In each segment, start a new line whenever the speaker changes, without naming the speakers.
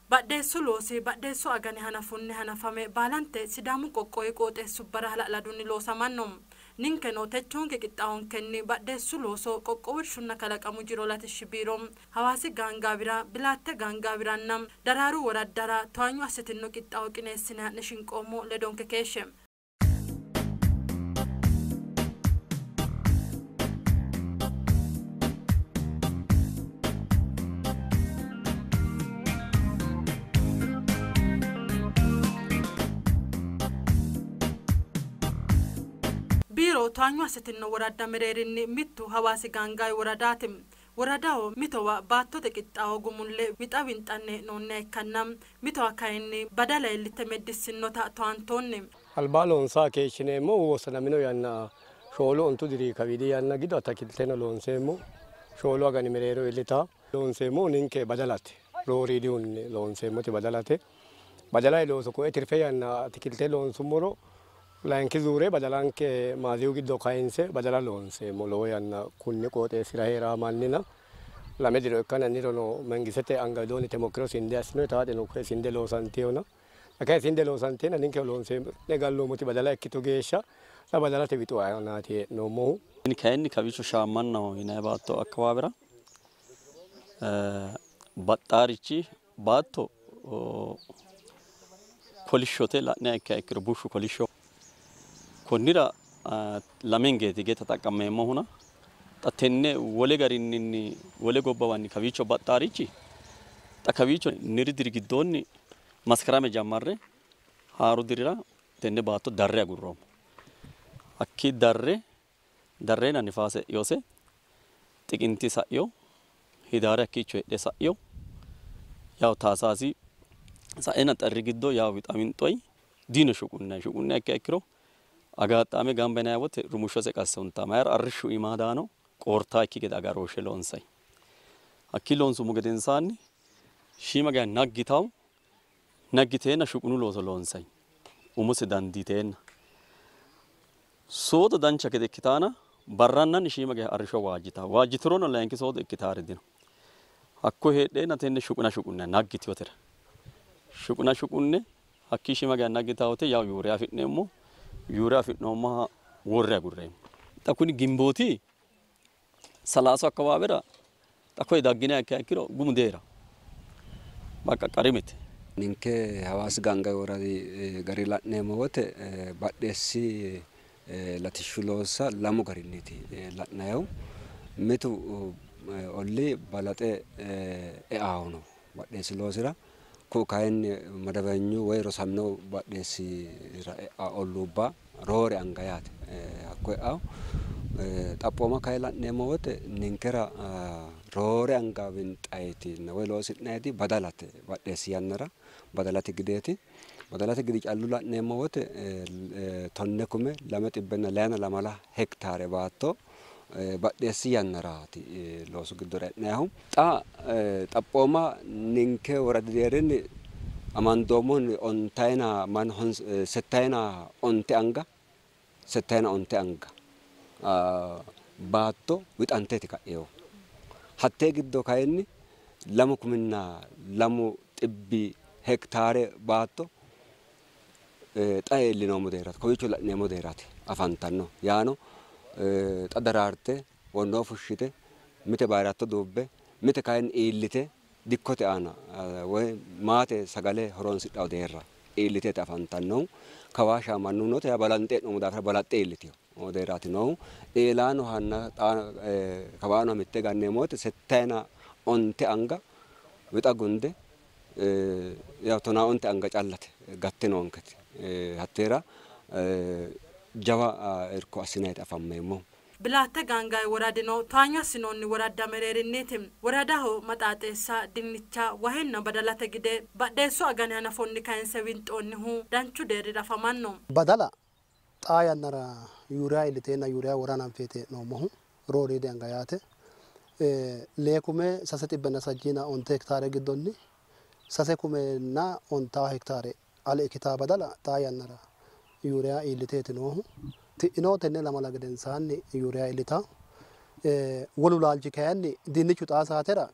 Badheessu loosi badheessu agani hanafunni hanafame baalante Sidaamu qoqqowi qooxeessubbara hala'ladunni loosamanno. Ninkeno techoonke qixxaawonkenni badheessu looso qoqqowu irshunna kalaqamu jiro latishshi biiro Hawaasi gaangaawira, Bilaatte gaangaawiranna Daraaru woraddara towaanyo assitino qixxaawo qineessine ha'ne shinqoommo. Ledonke keeshshe. Biiro towaanyo assitino woradda mereerinni mittu Hawaasi gaangaawi woradaati. Woradaho mitowa baattote qixxaawo gumulle wixa winxanni hee'noonniha ikkanna mitowa kayinni badala iillite meddissinota towaantoonni.
Alba loonsaa keeshshineemmo wossanamino yanna 4-5 diri kawiidi yanna giddo atakilteno loonseemmo 4 agani mereero iillita loonseemmo. Ninke badalate rooriidihunni loonseemmoti badalate. Badala looso koe tirfe yanna atikilte loonsummoro layinki zuure badalanke maaziyu giddo kayinse badala loonseemmo. Lowo yanna kunni qooxeessira heeraa mannina 2 diro ikkanna nirono mangisete anga widoonni temokkiro sinde assinoyi taadheno koe sinde loosanteyona. Kayi sinde loosanteenna ninke loonseemmo galloommoti badala ikkitu geeshsha xa badalate wixu aanaati hee'noommohu.
Kayinni kawiicho shaammannaho yinanni baatto akkawaawira baxxaarichi baatto kolishshote la'niha ikkiha ikkiro bushshu kolishsho konnira lamengeeti geta xaqqammeemmohuna xa tenne wole garinni wole gobbawanni kawiicho baxxaarichi xa kawiicho niri diri giddoonni maskarame jammarre haaru dirira tenne baatto darre agurroommo. Hakkii darre darreena nifaase e'iyose xiqinti sa'yo hidaare hakkiicho heedhe sa'yo yaw taasaasi sa'ena xarri giddo yaw wixa winxoyi diino shuqunnayi shuqunnayi ikkiha ikkiro agaaxxaame gamba yinanni wote rumushshose qasse huntaa mayira arrishshu iima daano qoortaa ikki gede agarooshshe loonsayi. Hakkii loonsummo gedensaanni shiima geya naggitawu naggiteenna shuqunu looso loonsayi umose dandiiteenna soodo dancha gede ikkitaana barrannanni shiima geya arrishsho waajjita waajjiturono layinki soodo ikkitaari dino. Hakko heedheenna tenne shuquna shuqunna naggitiyotera shuquna shuqunne hakkii shiima geya naggitawote yaw yuuriya afi'neemmo. Yuuriya afi'noommoha worre agurreemmo. Xa kuni gimbooti 30 akkawaawera xa koye dagginiha ikkiha ikkiro gumu deera bakka qarimete.
Ninke Hawaasi gaangaawi woradi gari la'neemmo wote badheessi latishshu loossa lamu garinniiti la'nayihu. Mitu olli balaxe e'aahu no badheessi loosira. Ku'u kayinni madabanyu woyi rosamino badheessira e'a olluubba roore anga yaate hakko e'aahu. Xaphooma kayi la'neemmo wote ninkera roore anga winxayiti woyi loosi'nayiti badalate badheessi yannara badalate gideeti. Badalate gidi callu la'neemmo wote 10,224 hektaare baatto badheessi yannaraati loosu giddora e'nayihu. Xa xaphooma ninke woradi deerrinni amandoommohunni 75 anga 75 anga baatto wixanteeti ka'eehu. Hattee giddo kayinni 2,200 hektaare baatto xa iillinoommo deerraati kowiicho la'neemmo deerraati afantanno. Yaano xa daraarte wonnoo fushshite mite bayiratto duubbe mite kayinni iillite dikkote aana woyi maate sagale horonsidhawo deerra iilliteeti afantannohu. Kawaa shaamannuhu noote yaa balanxe hee'noommo daafira balaxxe iilliteyo deerraati noohu. Eelaanohanna kawaanoha mitte ganneemmo wote 75 anga wixa gunde yaw 15 anga callate gatte noonketi. Hatteera jawa irko assinayiiti afammeemmohu.
Bilaatte gaangaawi woradino towaanyo assinoonni woradda mereerinniiti. Woradaho maxaaxeessa, dinnicha, wahenna badalate gide badheessu agani hanafonni kayinse winxoonnihu danchu deerrira afamanno.
Badala xaa yannara yuuriya iilliteenna yuuriya wora hananfeeti hee'noommohu rooriidi anga yaate. 2,395 hektaare giddonni 3,010 hektaare ale ikkitaa badala xaa yannara yuuriya iilliteeti noohu. Ti'inoo tenne lamala gedensaanni yuuriya iillitaa. Wolu laalchi kayinni dinnichu xaa saatera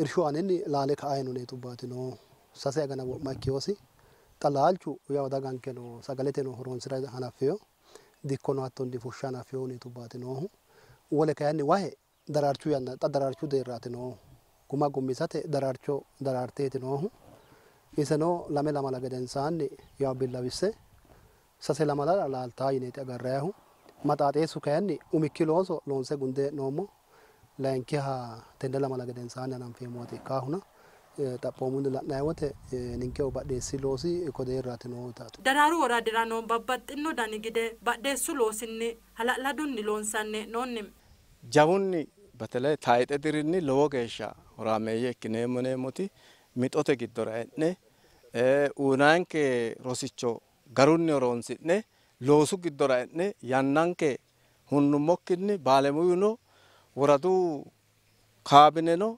irshu aaninni laale ka'ayi no neetubbaati noohu. sase agana wo'ma ikkiyosi xa laalchu yaw dagankeno sagaleteno horonsira hanafeyo dikkono hattonni fushsha hanafeyo hunetubbaati noohu. Wole kayinni wahe daraarchu yanna xa daraarchu deerraati noohu guma gummisate daraarcho daraarteeti noohu. Iseno lame lamala gedensaanni yaw billawisse sase lamala laaltaa yineeti agarrayihu. Maxaaxeessu kayinni umikki looso loonse gunde hee'noommo layinkiha tenne lamala gedensaanni hananfeemmooti ikkaahuna xaphoomunni la'nayi wote ninkehu badheessi loosi ko deerraati nootaati.
Daraaru woradirano babbaxxino dani gide badheessu loosinni hala'ladunni loonsanni hee'noonni.
Jawunni በተለይ tayxe dirinni lowo geeshsha horaameeyye ikkineemmo yineemmoti mixote giddora e'ne uuyinanke rosicho garunni horonsi'ne loosu giddora e'ne yannanke hunnummokkinni baalemuyyuno woradu kaabineno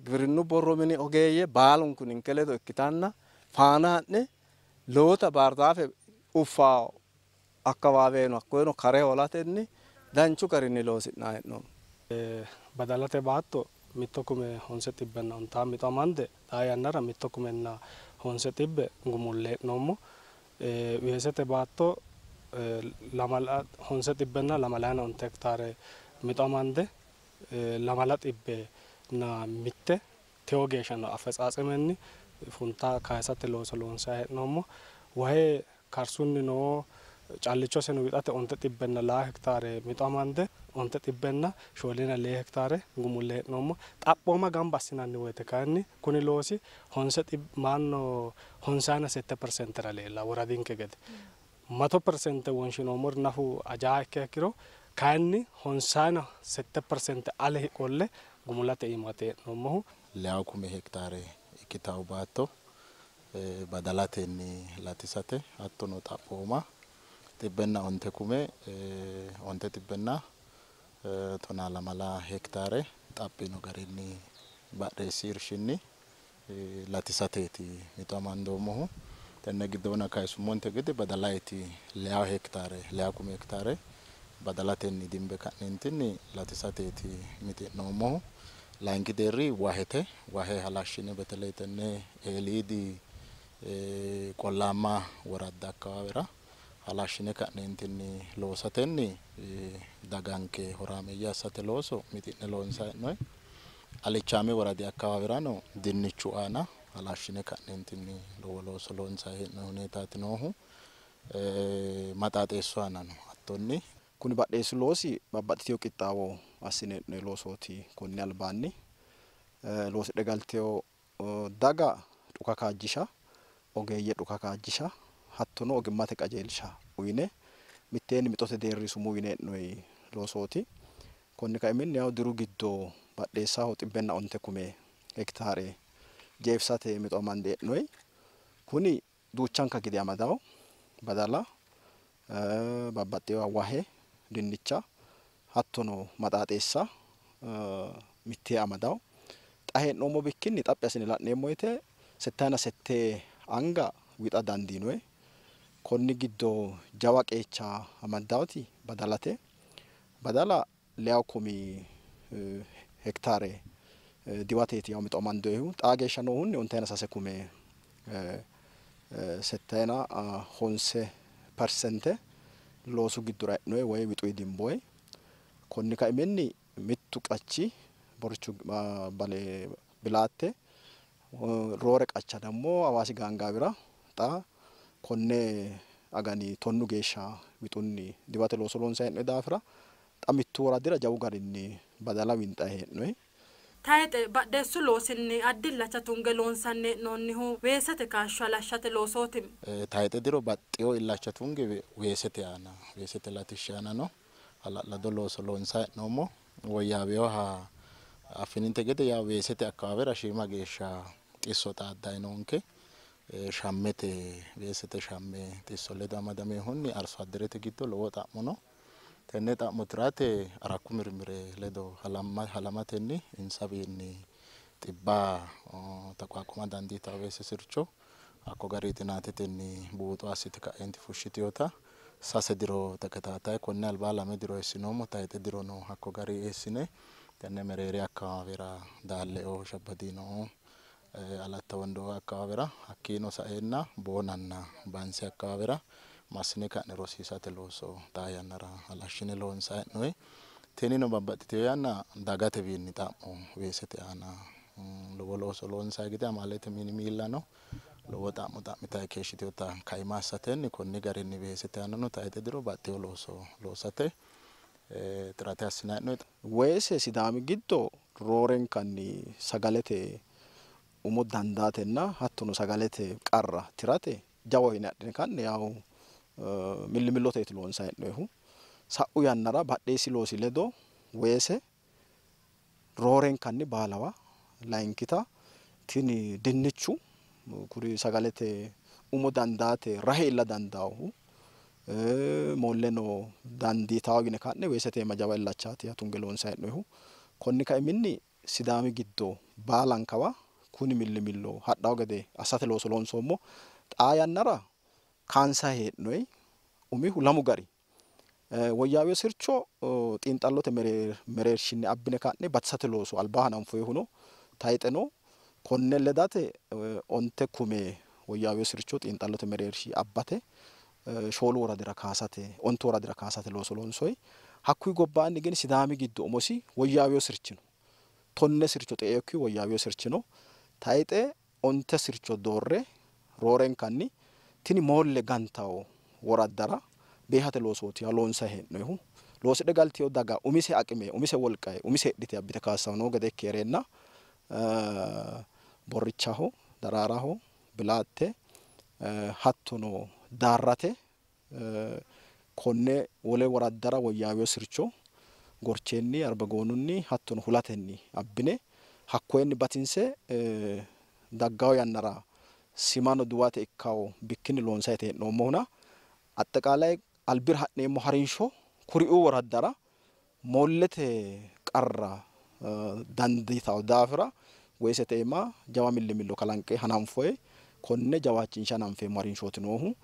giwirinnu borro mini ogeeyye baalunku ninke ledo ikkitanna faana ha'ne lowota baardaafe uffa akkawaaweno hakkoyeno kare hoolatenni danchu garinni loosi'nanni hee'noommo.
Badalate baatto 1,950 mixo amande xaa yannara 1,900 gumulle hee'noommo. Weesete baatto 925 hektaare mixo amande 2,101 tewo geeshsha no affetsatsemenni funta kayisate looso loonsanni hee'noommo. Wahe karsunni noo callichoseno wixate 902 hektaare mixo amande 942 hektaare gumulle hee'noommo. Xaphooma gamba assinanni woyte kayinni kuni loosi 57% leella woradinke gede. 100% wonshinoommori nafu ajaa ikkiha ikkiro kayinni 57% ale qolle gumulate iimate hee'noommohu.
2,000 hektaare ikkitawo baatto badalatenni latisate hattono xaphooma 9,912 hektaare xaphino garinni badheessi irshinni latisateeti mixo amandoommohu. Tenne giddoona kayisummonte gede badalayti 2 hektaare 2,000 hektaare badalatenni dimbe ka'neentinni latisateeti mixi'noommohu. Layinki deerri wahete wahe halashshine በተለይ tenne eeliidi qollaamma woradda akkawaawera halashshine ka'neentinni loosatenni daganke horaameeyye assate looso mixi'ne loonsanni hee'noonni. Alichaame woradi akkawaawirano dinnichu aana halashshine ka'neentinni lowo looso loonsanni hee'noonni huneetaati noohu. Maxaaxeessu aanano hattonni
Kuni badheessu loosi babbaxxiteyo qixxaawo assine hee'noonni loosooti. Konni albaanni loosidhe galteyo daga dhuka kaajjisha, ogeeyye dhuka kaajjisha, hattono ogimmate qajeelsha uyine mitteenni mixote deerri sumuu yine hee'noonni loosooti. Konni kaiminni yaw diru giddo badheessaho 910 hektaare jeefisate mixo amande hee'noonni. Kuni duuchanka gide amadawo badala, babbaxxeyoha wahe, dinnicha hattono maxaaxeessa mittee amadawo. Xa hee'noommo bikkinni xaphi assine la'neemmo woyte 67 anga wixa dandiinoyi. Konni giddo jawa qeecha amaddawoti badalate. Badala 2,000 hektaare diwateeti yaw mixo amandoyihu. Xaa geeshsha noohunni 93,79% loosu giddora e'noyi woyi wixuyi dimboyi. Konni kaiminni mittu qachi Borchu bale Bilaatte roore qacha dammo Hawaasi gaangaawira xa konne agani 10 geeshsha wixunni diwate looso loonsanni hee'noonni daafira xa mittu woradira jawu garinni badala winxayi hee'noyi.
Tayxe badheessu loosinni addi illacha tunge loonsanni hee'noonnihu weesete kaashsho halashshate loosooti.
Tayxe diro baxxeyo illacha tunge weesete aana weesete latishshi aanano hala'lado looso loonsanni hee'noommo. Woyyaaweyoha affininte gede yaa weesete akkawaawera shiima geeshsha xisso xaaddayi noonke. Shammete weesete shamme xisso ledo amadamehunni arso adderete giddo lowo xa'mo no. Tenne xa'mo tirate Arakku mirmire ledo halamatenni insawiinni xibba taqwaaquma dandiitawo weese sircho hakko gari xinaatetenni buuxo assite ka'eenti fushshiteyota 3 diro teketaataye konne albaa 2 diro eessinoommo. Tayxe dirono hakko gari eessine tenne mereeri akkawaawera Daalleo, Shabbadiinoo, Alatta Wondo akawaawera hakkiino saenna Boonanna Bansi akawaawera massine ka'ne rosiisate looso xaa yannara halashshine loonsanni hee'noonni. Tinino babbaxxitino yanna dagatewiinni xa'mo weesete aana lowo looso loonsanni gede amaalete mini miillano lowo xa'mo xa'mitanni keeshshitinota kaima assatenni konni garinni weesete aanano tayxe diro baxxino looso loosate xirate assinanni hee'noonni.
Weese Sidaami giddo roorenkanni sagalete umo dandaatenna hattono sagalete qarra tirate jawa yine adhine ka'ne yaw millimilloteeti loonsanni hee'noonnihu. Sa'u yannara badheessi loosi ledo weese roorenkanni baalawa layinkita tini dinnichu kuri sagalete umo dandaate rahe illa dandaahu molleno dandiitawo yine ka'ne weesete iima jawa illachaati tunge loonsanni hee'noonnihu. Konni kaiminni Sidaami giddo baalankawa kuni millimillo hadhawo gede assate looso loonsoommo. Xaa yannara kaansanni hee'noonni umihu lamu gari woyyaawiyo sircho xiinxallote mereershinni abbine ka'ne batisate looso alba hananfoyihuno tayxeno konne ledate 9 kume woyyaawiyo sircho xiinxallote mereershi abbate 4 woradira kaasate 9 woradira kaasate looso loonsoyi. Hakkuyi gobbaanni ግን Sidaami giddo umosi woyyaawiyo sirchi no. 10 sircho xe'ekki woyyaawiyo sirchi no. Tayxe 9 sircho doorre roorenkanni tini moolle gantawo woraddara beehate loosooti loonsanni hee'noonnihu. Loosidhe galtiyo daga umise aqime umise wolqaye umise hidhite abbite kaassawo noo gede ikke heereenna Borrichaho, Daraaraho, Bilaatte hattono Daarrate konne wole woraddara woyyaawiyo sircho Gorchenni, Arbagoonunni hattono Hulatenni abbine hakkoyenni batinse daggawo yannara simano duwate ikkawo bikkinni loonsanni hee'noommohuna aጠቃላይ albira ha'neemmo harinsho kuriuu woraddara moollete qarra dandiitawo daafira weesete iima jawa millimillo kalanqe hananfoye konne jawaachinshe hananfeemmo harinshooti noohu.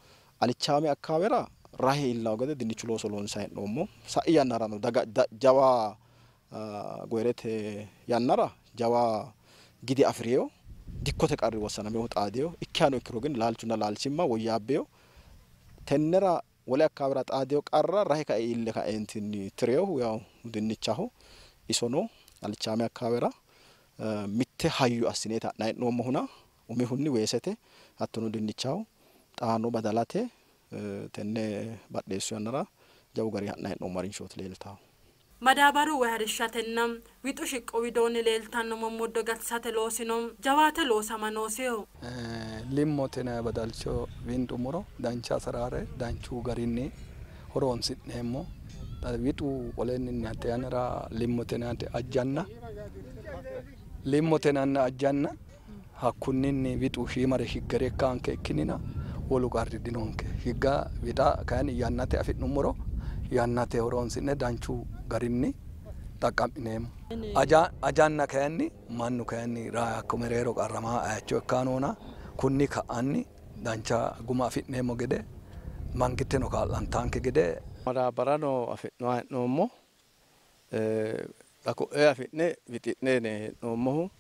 Alichaame akawaawera rahe iillawo gede dinnichu looso loonsanni hee'noommo. Sa'i yannarano daga jawa goyirete yannara jawa gide afi'reyo dikkote qarri wossanamehu xaadeyo ikkihano ikkiro ግን laalchunna laalchimma woyyaabbeyo tennera wole akawaawera xaadeyo qarra rahe kae iille kaeentinni tireyohu yaw dinnichaho. Isono alichaame akawaawera mitte hayyo assineeti ha'nanni hee'noommohuna umihunni weesete hattono dinnichaho xaano badalate tenne badheessu yannara jawu gari ha'nanni hee'noommo harinshooti leeltawo.
Madaabaru way harishatenna wixu shiqqo widoonni leeltanno mommoddo gatisate loosino jawaate loosama noosiho.
Limmote yinanni badalcho winxummoro dancha asaraare danchu garinni horoonsi'neemmo. Wixu qolenni hatte yannara limmote yinannite ajjanna limmote yinanni ajjanna hakkunninni wixu shiimare shiggere ikkaanke ikkinnina wolu qarri dinonke. Shigga wixa kayinni yannate afi'nummoro yannate horoonsi'ne danchu garinni xaqqa'mineemmo. Ajanna kayinni mannu kayinni hakko mereero qarramaa ayicho ikkaanoona kunni ka'anni dancha guma afi'neemmo gede mangitteno kaa'lantaanke gede.
Madaabarano afi'noha hee'noommo. Xa ko'e afi'ne wixi'ne hee'noommohu.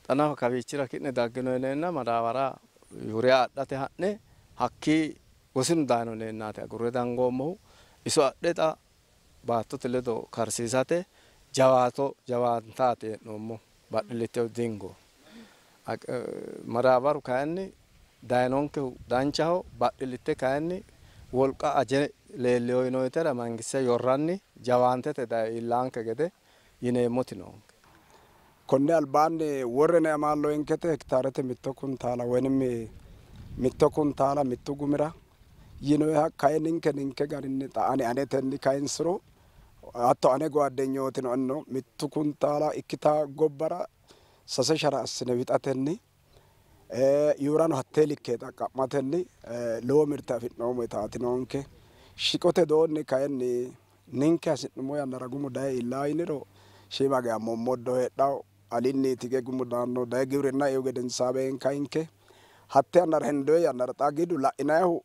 Xa nafa kawiichira ki'ne daggino yineenna madaabara yuuriya adhate ha'ne hakkii wosinu dayino yineennaati agurre dangoommohu. Iso adhe xa baattote ledo karsiisate jawaantaati hee'noommo badhillitte dingo. Madaabaru kayinni dayinonkehu danchaho badhillitte kayinni wolqa aje leelliyo yinoyitera mangiste yorranni jawaantete daye iillaanke gede yineemmoti noonke.
Konne albaanni worrene amaalloyinkete hektaarete 1 kuntaala woynim 1 kuntaala 1 gumira yinoyiha kayi ninke ninke garinni xa ane anetenni kayinsiro hatto ane guaddenyootino anno 1 kuntaala ikkita gobbara 3 shara assine wixatenni yuurano hattee likke xaqqa'matenni lowo mirte afi'noommo yitaati noonke. Shiqote doonni kayinni ninke hasi'nummo yannara gumu daye iillaa yiniro shiima geya mommoddo heedhawo alinni tige gumu daanno daye giwirinna eo gedensaa beenkayinke hatte yannara hendoyi yannara xa gidu la'inayihu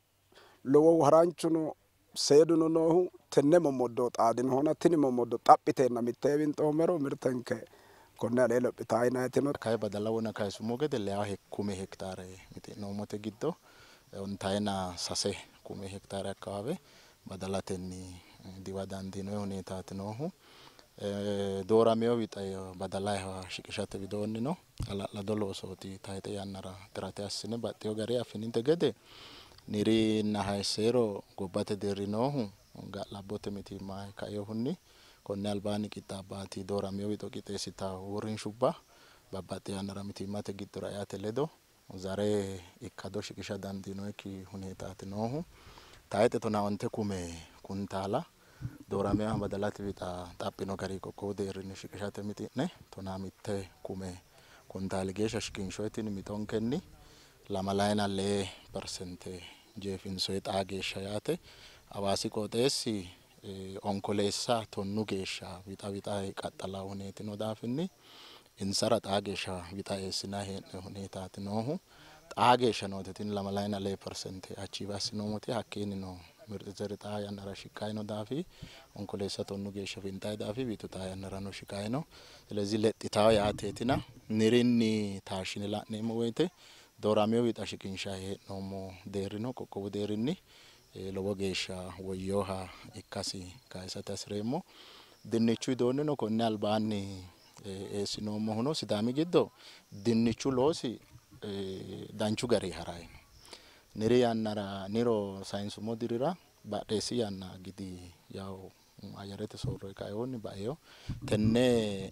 lowohu haranchuno seeduno noohu tenne mommoddo xaadinohona tini mommoddo xaphiteenna mittee winxoommero mirtenke Konne alee lophitaa yinayitino.
Kayi badala wona kayisummo gede leya kume hektaare mixi'noommote giddo 93 kume hektaare akkawawe badalatenni diwa dandiinoyi huneetaati noohu. Doorameyo wixa badalayiha shiqishate widoonnino hala'lado loosooti tayxe yannara tirate assine baxxeyo gari affininte gede nirinna hayisseero gobbate deerri noohu ga'labbote mitiimma kainohunni konne albaanni qixxaabbaati doorameyo wixo qixxeessitawo uurrinshubba babbaxxe yannara mitiimmate giddora eate ledo zare ikkado shiqisha dandiinoyikki huneetaati noohu. Tayxe 15 kume kuntaala doorameha badalate wixa xaphino gari qoqqowu deerrinni shiqishate mixi'ne 11 kume kuntaali geeshsha shiqinshoyitini mixonkenni 24% jeefinsoyi xaa geeshsha yaate. Hawaasi qooxeessi onkoleessa 10 geeshsha wixa wixa qaxxala huneetino daafinni insara xaa geeshsha wixa eessinayi hee'noyi huneetaati noohu. Xaa geeshsha noote tini 24% achieve assinoommote hakkiinnino mirxi zeri xaa yannara shiqqayi no daafi onkoleessa 10 geeshsha winxayi daafi wixu xaa yannarano shiqayi no. ስለዚህ lexxitawo yaateetina nirinni taashshine la'neemmo woyte doorameyo wixa shiqinshayi hee'noommo deerrino qoqqowu deerrinni lowo geeshsha woyyooha ikkasi kayisate hasireemmo. Dinnichu widoonnino konne albaanni eessinoommohuno Sidaami giddo dinnichu loosi danchu gari harayi no. Niri yannara niro sayinsummo dirira badheessi yanna gidi yawu ayyarete soorro kainohunni baeyo tenne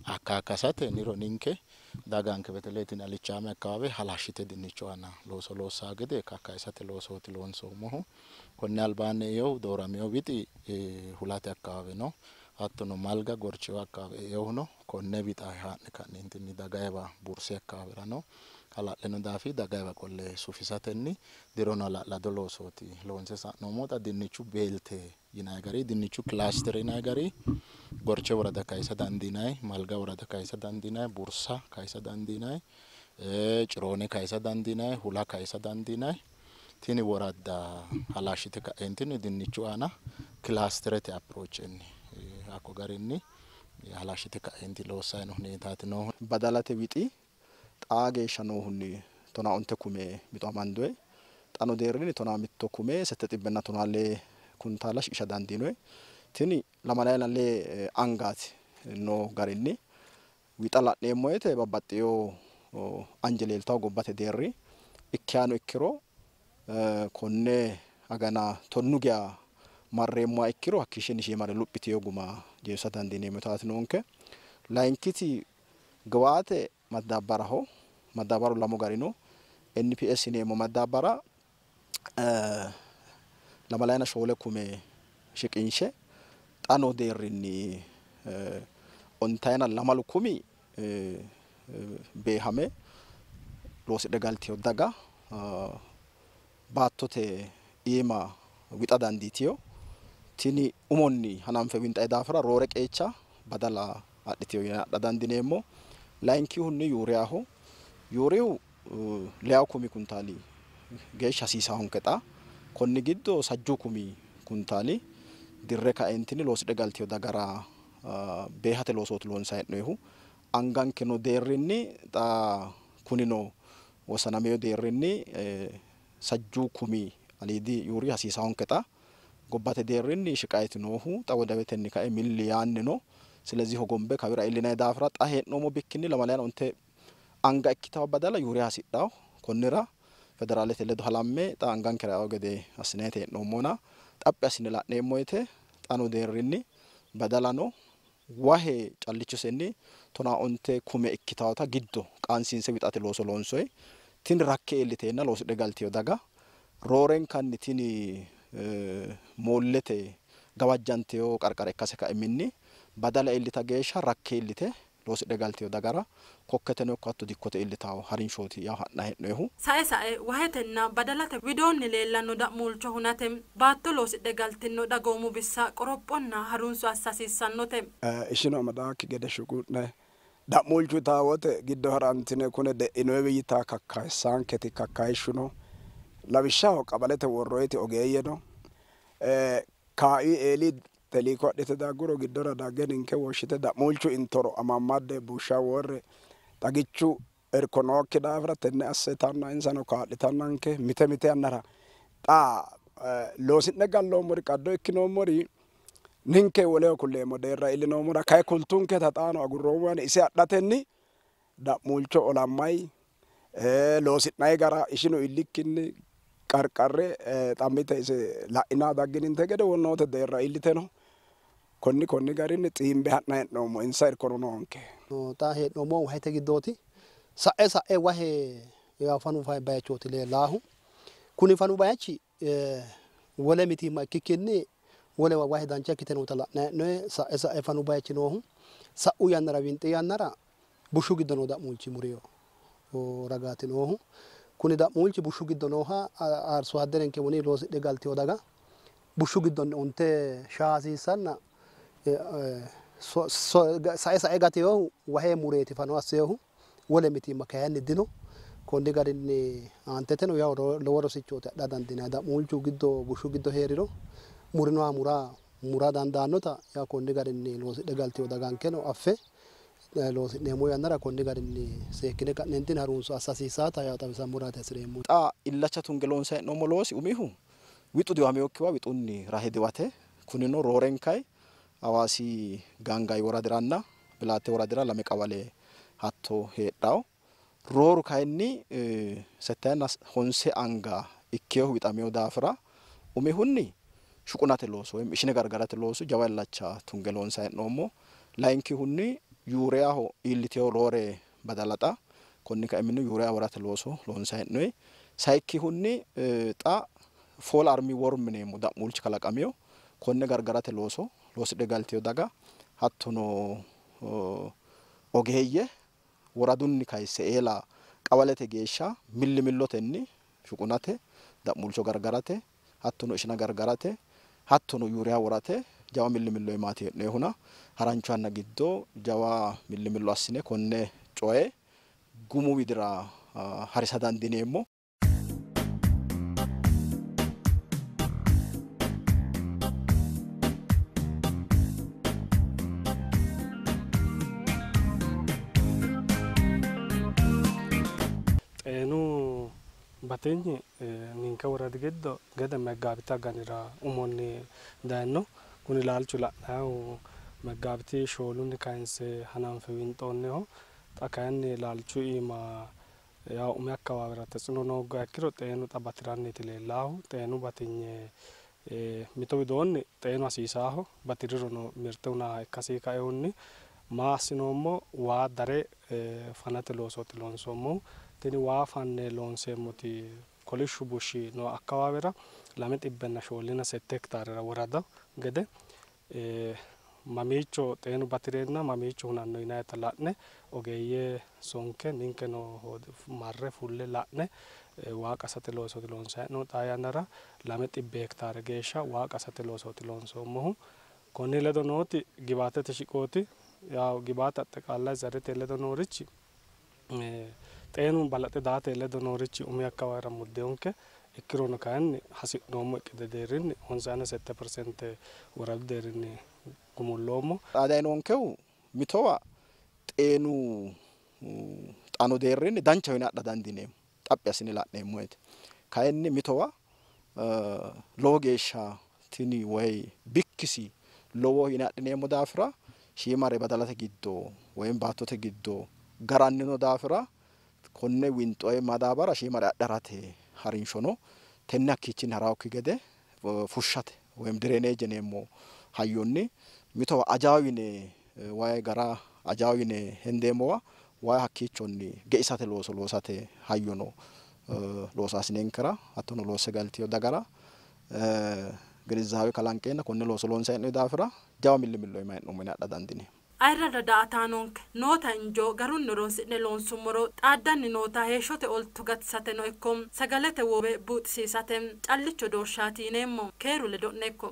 akkakkasate niro ninke daganke beteleetin alichaame akkawawe halashshite dinnichu aana looso loossaa gede kakkayisate loosooti loonsoommohu. Konne albaanni eehu doorameyo wixi hulate akkawawe no. Hattono malga gorchewa akkawawe eehuno konne wixa haa'ne ka'neentinni dagayiwa burse akkawawera no. Hala'lino daafi dagayiwa qolle sufisatenni dirono hala'lado loosooti loonse sa'noommo. Xa dinnichu beelte yinayi gari dinnichu kilaastere yinayi gari gorche worada kayisa dandiinayi, malga worada kayisa dandiinayi, bursa kayisa dandiinayi, ciroone kayisa dandiinayi, hula kayisa dandiinayi. Tini woradda halashshite ka'eentinni dinnichu aana kilaasterete approachenni hakko garinni halashshite ka'eenti loossayi no huneetaati noohu.
Badalate wixi xaa geeshsha noohunni 15 kume mixo amandoyi xano deerrinni 11 kume 714 kuntaala shiqisha dandiinoyi. Tini 24 angaati noo garinni wixa la'neemmo woyte babbaxxeyo anje leeltawo gobbate deerri ikkihano ikkiro konne agana 10 geya marreemmoha ikkiro hakkiishinni shiimare luphiteyo guma jeefisa dandiineemmotaati noonke. Layinkiti giwaate madaabbaraho. Madaabaru lamu gari no. NPS yineemmo madaabbara 24 kume shiqinshe xa noo deerrinni 12 kumi beehame loosidhe galteyo daga baattote iima wixa dandiiteyo. Tini umonni hananfe winxayi daafira roore qeecha badala adhiteyo yine adha dandiineemmo. Layinkihunni yuuriyaho. Yuuriyu 6 kumi kuntaali geeshsha hasiisaahonke xa konni giddo 6 kumi kuntaali dirre kaentinni loosidhe galteyo dagara beehate loosooti loonsayi hee'noyihu. Anganke no deerrinni xa kunino wosanameyo deerrinni 6 kumi aliidi yuuri hasiisaahonke xa gobbate deerrinni shiqayiti noohu xa wodawetenni kae milli yaanni no. ስለዚህ hogombe kawira iillinayi daafira xa hee'noommo bikkinni 25 anga ikkitawo badala yuuriya hasidhawo. Konnira federaalete ledo halamme xa angankera eao gede assinayite hee'noommona xaphi assine la'neemmo woyte xa noo deerrinni badalano wahe callichosenni 15 kume ikkitawota giddo qaansiinse wixate looso loonsoyi. Tini rakke iilliteenna loosidhe galteyo daga roorenkanni tini moollete gawajjanteyo qarqara ikkase kaiminni badala iillita geeshsha rakke iillite loosidhe galteyo dagara kokketeno ikko hatto dikkote iillitawo harinshooti yawo ha'nayi hee'noyihu.
Sae sae wahetenna badalate widoonni leellanno da'muulcho hunate baatto loosidhe galtino dagoomu bissa qorophonna harunso assa hasiissannote.
Ishino amadaakki gede shuqu'ne da'muulchu taawote giddo harantine kune de'inoyiwi yitaa kakkayissaanketi kakkayishshu no. Lawishshaho qabalete worroyiti ogeeyye no. Kaa'i eeli teliiko adhite dagguro giddora dagge ninke woshshite da'muulchu intoro amammadde bushsha worre xagichu irko nookki daafira tenne assitanna insano kaa'litannanke mite mite yannara xa loosi'ne galloommori qaddo ikkinoommori ninke woleho kulleemmo deerra iillinoommora kayi kultunketa xaano agurroommo ise adhatenni da'muulcho olammay loosi'nayi gara ishinu iillikkinni qarqarre xammite ise la'inaa daggininte gede wonnoote deerra iillite no konni konni garinni xiimbe ha'na hee'noommo insa irkono noonke.
Xa hee'noommohu wahete giddooti. Sa'e sa'e wahe fanu bayichooti leellaahu. Kuni fanu bayichi wole mitiimma ikkikkinni wolewa wahe dancha ikkite noota la'nanni hee'noonni. Sa'e sa'e fanu bayichi noohu sa'u yannara winxi yannara bushshu giddo noo da'muulchi muriyo ragaati noohu. Kuni da'muulchi bushshu giddo nooha arso adderenke woni loosidhe galtiyo daga bushshu giddonni onte shaa hasiissanna sa'e sa'e gateyohu wahe mureeti fano asseyohu wole mitiimma kayinni dino. Konni garinni aanteteno yaw lowo rosichooti adha dandiinanni. Da'muulchu giddo bushshu giddo heeriro murinoha mura dandaannota yaa konni garinni loosidhe galtiyo dagankeno affe loosi'neemmo yannara konni garinni seekkine ka'neentinni harunso assa hasiissaata yaa xawisammoraati hasireemmo.
Xa illacha tunge loonsanni hee'noommo loosi umihu wixu diwameokkiwa wixunni rahe diwate. Kunino roorenkayi Hawaasi Gangayi woradiranna Bilaatte woradira lame qawale hatto heedhawo. Rooru kayinni 75 anga ikkeyohu wixameyo daafira umihunni shuqunate looso woyim ishine gargarate looso jawa illacha tunge loonsanni hee'noommo. Layinkihunni yuuriyaho iilliteyo roore badalaxa konni kaiminni yuuriya worate looso loonsanni hee'noyi. Sayikkihunni xa fall army worm yineemmo da'muulchi kalaqameyo konne gargarate looso loosidhe galteyo daga hattono ogeeyye woradunni kayisse eela qawalete geeshsha millimillotenni shuqunate da'muulcho gargarate hattono ishina gargarate hattono yuuriya worate jawa millimillo imaati hee'noyihuna harancho yanna giddo jawa millimillo assine konne coye gumu widira harisa dandiineemmo.
Xeenu batinyi ninke woradi giddo gede Meggaabiti aganira umonni dayino. Kuni laalchu la'nayihu Meggaabiti 4 kayinse hananfe winxoonniho. Xa kayinni laalchu iima yaw umi akkawaawera tetsino noogga ikkiro xeenu xa batiranniiti leellaahu. Xeenu batinye mito widoonni xeenu hasiisaaho batirirono mirte hunaaha ikkasii kaehunni maa assinoommo waa dare fanate loosooti loonsoommohu. Tini waa fanne loonseemmoti kolishshu bushshi noo akkawaawera 248 hektaarera worada gede mamiicho xeenu batireenna mamiicho hunanno yinayita la'ne ogeeyye sonke ninkeno marre fulle la'ne waa qasate loosooti loonsanni hee'noommo. Xaa yannara 200 hektaare geeshsha waa qasate loosooti loonsoommohu. Konni ledo nooti gibaatete shiqooti. Yaw gibaate axxeqaallay zarete ledo noorichi xeenu balaxe daate ledo noorichi umi akkawaawera muddeyonke ikkirono kayinni hasi'noommo iqqide deerrinni 57% woradu deerrinni gumulloommo.
Xaadayi noonkehu mitowa xeenu xano deerrinni danchaho yine adha dandiineemmo xaphi assine la'neemmo woyte. Kayinni mitowa lowo geeshsha tini woyi bikkisi lowo yine adhineemmo daafira shiimare badalate giddo woyim baattote giddo garannino daafira konne winxoye madaabara shiimare adharate harinshono tenne hakkiichinni harawokki gede fushshate woyim direneeje yineemmo hayyonni mitowa ajaawo yine wayi gara ajaawo yine hendeemmowa wayi hakkiichonni geisate looso loosate hayyono loosaasinenkera hattono loosse galtiyo dagara ግንዛቤ kalanqeenna konne looso loonsanni hee'noonni daafira jawa millimillo iima hee'noommo yine adha dandiineemmo.
Ayirrado daa"ataanonke noota injo garunni horonsi'ne loonsummoro xaaddanni noota heeshshote oltu gatisateno ikko sagalete woowe buuxisiisate callicho doorshaati yineemmo. Keeru ledo'ne ikko.